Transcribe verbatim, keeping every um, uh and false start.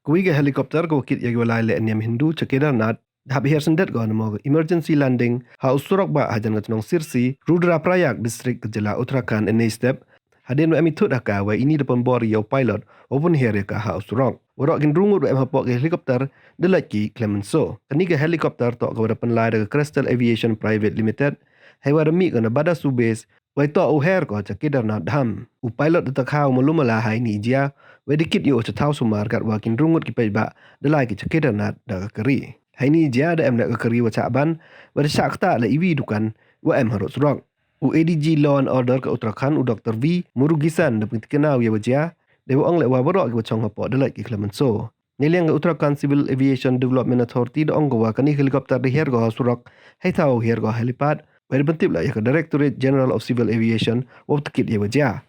Kawi ka helicopter ka wa kit ya ki wa lai leh niam Hindu cha Kedarnath, da hap hiar syndet ko namo ka emergency landing ha u surok bah hajan ka chnong Sirsi, Rudraprayag district ka jylla Uttarakhand ynne step. Hadien wa em i thut ha ka wa ini da pynbor ya u pilot wa pynhiar ya ka ha u surok. Waroh ki ynru ngut wa em hapoh ka helicopter da lait ki khlem mynsaw. Kani ka helicopter toh ka wa da pynlai da ka Crystal Aviation Private Limited, hei wa da mih ko na Badasu Base, wei toh u hiar ko cha Kedarnath Dham. U pilot da takha u malu mala ha ini i jia, wei da kit yoh cha thaw sumar katwa ki ynru ngut ki paidbah da lai ki cha Kedarnath da ka kari. Ha ini i jia da em leh ka kari wa chah ban, wei da chah ktah leh iwi dukan wa em harud surok. U A D G Law and Order ka Uttarakhand, u Doctor V Murugesan, da pyntikna u ya wa jia, da wa ong leh wa waroh ki wa chong hapoh da lait ki khlem mynsaw. Neiliang ka Uttarakhand Civil Aviation Development Authority da ong ko wa kani helicopter da hiar ko ha u surok, hei thaw hiar ko ha u helipad, wei da pyntip leh ya ka Directorate General of Civil Aviation wow takit ya wa jia.